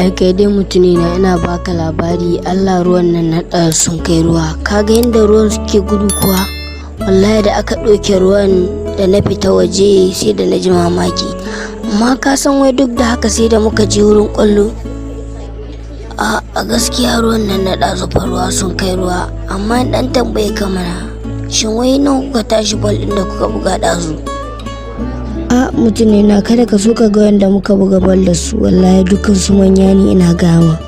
Ai kai dai mutumina, ina baka labari, Allah ruwan nan na ɗazu sun kai ruwa. Kaga yadda ruwan suke gudu kuwa? Wallahi da aka ɗauke ruwan da na fita waje sai da na ji mamaki. Amma ka san wai duk da haka sai da muka je wurin ƙwallo. A gaskiya ruwan nan na ɗazu fa ruwa sun kai ruwa, amma in ɗan tambaye ka mana, shin wai nawa kuka tashi ball ɗin da kuka buga ɗazu? A mutumina, kada ka so ka ga wanda muka buga ball da su, wallahi dukkan su manya ne, ina gama.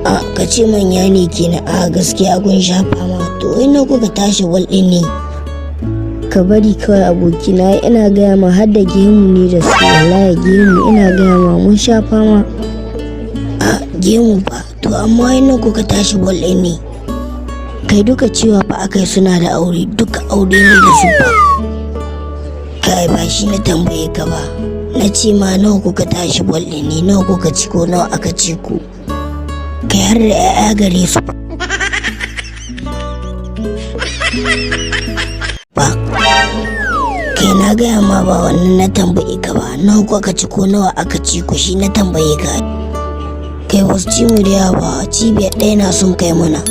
A ka ce manya ne kenan? A gaskiya kun sha fama. To wai nawa kuka tashi ball ɗin ne? Ka bari kawai abokina, ina gaya ma har da gemu ne da su, wallahi gemu, ina gaya ma mun sha fama. A gemu ba? To amma wai nawa kuka tashi ball ɗin ne? Kai, duka cewa fa akai suna da aure, duka aure ne da su fa. Kai, ba shi na tambaye ka ba, na ce ma nawa kuka tashi ball ɗin ne, nawa kuka ci ko nawa aka ci ku? Kai, har da 'ya'ya gare su fa. Kai, na gaya ma ba wannan na tambaye ka ba, nawa kuka ci ko nawa aka ci ku, shi na tambaye ka. Kai, wasu ci mu da yawa ba, cibiyar ɗaya na sun kai mana.